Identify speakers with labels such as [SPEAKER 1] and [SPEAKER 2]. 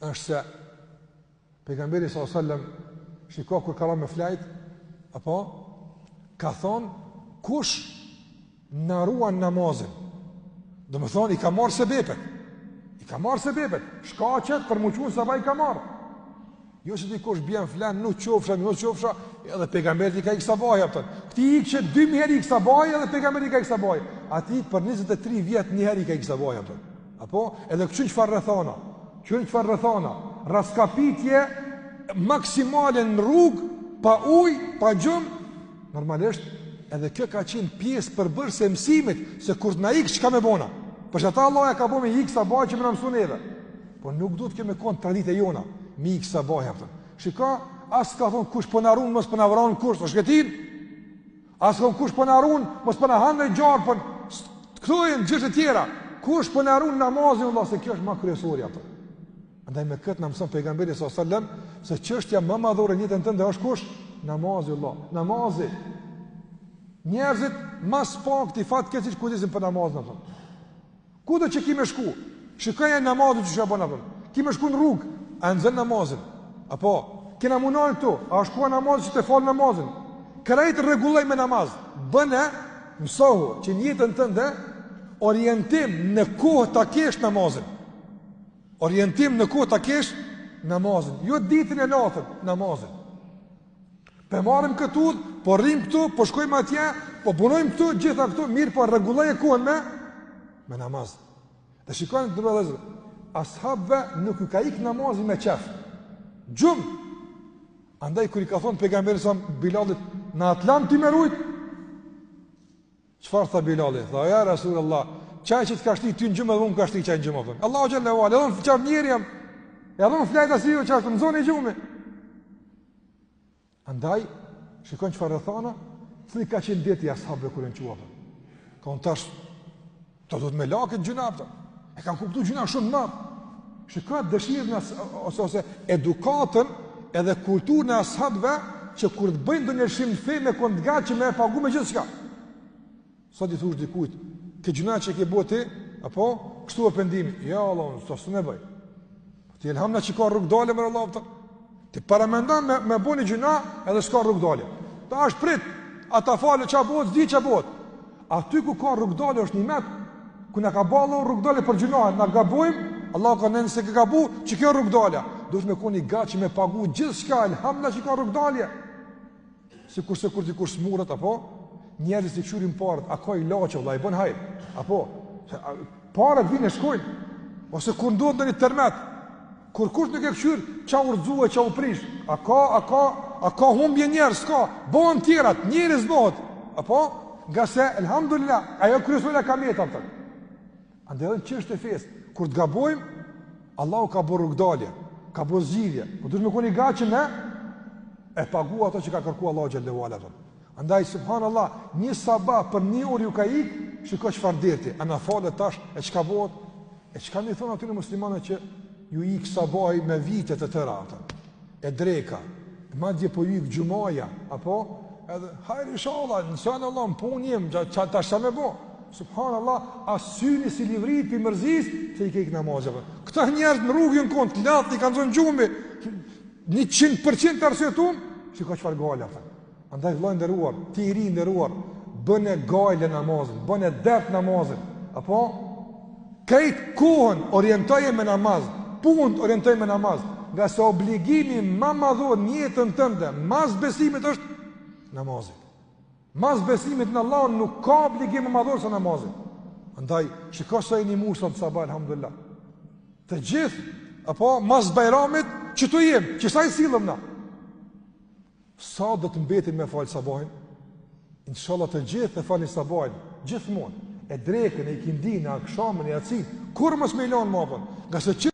[SPEAKER 1] Është se pejgamberi sallallahu alajhi wasallam shiko kur ka ra me flajt apo ka thon kush na ruan namazin. Domethonë, i ka marrë sebepet. I ka marrë sebepet. Shkaqet për m'u çu n'sabah i ka marrë. Jo se dikush bjen flen, nuk qofsha, nuk qofsha, edhe pejgamberit i ka ikë sabahi, apëton. Këtij i ikë që dy herë i ikë sabahi, edhe pejgamberit i ka ikë sabahi. Atij për 23 vjet një herë i ka ikë sabahi, apëton. Apo, edhe këqyr çfarë rrethana, këqyr çfarë rrethana, rraskapitje maksimale në rrugë, pa ujë, pa gjumë, Normalisht, edhe kjo ka qenë pjesë përbërëse e mësimit, se kur të na ikë, çka me bo na? Për qata Allahu e ka bo me ikë sabahi që me na mësu neve. Po nuk duhet kjo me konë traditë e jona, me ikë sabahi, apëton. Shiko, as ka thonë kush po na run, mos po na vran kush, është këtin. As ka thonë kush po na run, mos po na han ndonjë gjarpër. Këto janë çështje tjera. Kush po na run namazin, Allah, se kjo është ma kryesorja, apëton. Andaj me këtë na mëson pejgamberi sallallahu alajhi wasallam se çështja më madhore në jetën tënde është kush? Namazi vëlla, namazi. Njerëzit ma s'pakti fatkeqësisht kujdesen për namazin apo. Kudo që ki me shku, shikoje namazin qysh e bën apo. Ki me shku në rrugë, a nxën namazin? Apo kena m'u nal këtu, a është koha namazit që të fal namazin? Krejt rregulloj me namaz. Bëne, mësohu që në jetën tënde orientim në kohë ta kesh namazin. Orientim në kohë ta kesh namazin, jo ditën e natën, namazin. Po e marrim këtë udhë, po rrim këtu, po shkojmë atje, po punojmë këtu, gjitha këtu, mirë, po rregulloje kohën me me namaz. Dhe shikoni të vëllezër, ashabëve nuk ju ka ik namazi me qef. Gjumë. Andaj kur i ka thonë pejgamberi sa Bilalit, na të lamë ty me rujt, Çfarë tha Bilali? Tha, ja Rasulullah, qaj që të ka shti ty në gjumë edhe mu më ka shti qaj në gjumë, apëton. Allahu xhelle ve ala, edhe unë qaf njeri jam, edhe unë flejta si ju qashtu, më zoni gjumi. Andaj, shikon çfarë rrethana, cili ka qenë derti i ashabëve kur janë çu, apëton. Ka unë tash, të duhet me la këtë gjynah, apëton. E kanë kuptu gjynah shumë të madh. Shiko dëshirën ose, ose edukatën edhe kulturën e ashabëve që kur të bëjnë ndonjë lëshim në fe me konë të gatshëm me e pagu me gjithçka. Sot i thush dikujt, këtë gjynah që ke bo ti, apo, kështu e pendimi, ja Allah, unë s'e s'e bëj. Po ti elhamdulillah që ka rrugëdalje more Allah, apëton. Ti paramendon me, me bo një gjynah edhe s'ka rrugëdalje. Tash prit, a ta falë ça bohet, s'di ça bohet. Aty ku ka rrugëdalje është nimet, ku na ka ba Allahu rrugëdalje për gjynahet, na gabojmë, Allahu ka nëse ke gabu, që kjo rrugëdalja, duhet me kon i gatshëm me pagu gjithçka, elhamdulillah që ka rrugëdalje. Sikurse kur dikush smuret apo njerëzit i kqyrin paret, a ka ilaçe vëlla, i bën hajr. Apo paret vijnë e shkojnë. Ose kur ndodh ndonjë tërmet, Kurkush nuk e kqyr ça u rrxu e ça u prish. A ka, a ka, a ka humbje njerëz, s'ka. Bohen tjerat, njerëz bëhet. Apo? Ngase, elhamdulillah, ajo kryesorja ka met, apëton. Andaj edhe në çështje të fesë, kur të gabojmë, Allahu ka bërë rrugëdalje, ka bërë zgjidhje, po duhet me kon i gatshëm me e pagu ato që ka kërku Allahu xhelle ve ala. Andaj, subhanallah, një sabah për një orë ju ka ik, shiko çfarë derti, a na falet tash, e çka bëhet, e çka me i thonë atyre muslimanëve që ju ik sabahi me vite të tëra, ato, e dreka, madje po ju ik xhumaja, apo, edhe, hajr inshallah, nëse Allah, në punë jem, qa, tash ça me bo, subhanallah, a syni s'i livrit prej mërzisë, se i ka ik namazi, apo. Këta njerëz në rrugë janë konë, të lodht, i kanë zonë gjumi, 100% të arsyetum, shiko çfarë gajle, apo. Andaj vëlla i nderuar, ti i ri i nderuar, bëne gajle namazin, bëne dert namazin. Apo krejt kohën orientoje me namaz, punët orientoje me namaz, ngase obligimi ma madhor në jetën tënde, mas besimit është namazi. Mas besimit në Allah nuk ka obligim më madhor se namazi. Andaj, shiko sa jeni mush sot sabah, alhamdulillah. Të gjithë, apo, mas bajramit, qëtu jem, qësaj sillem na. Sa do të mbetin me falë sabahin? Inshallah të gjithë të falin sabahin, gjithmonë. E drekën, e ikindinë, e akshamin, e jacinë, kurrë mos me i lanë ma, ngase që.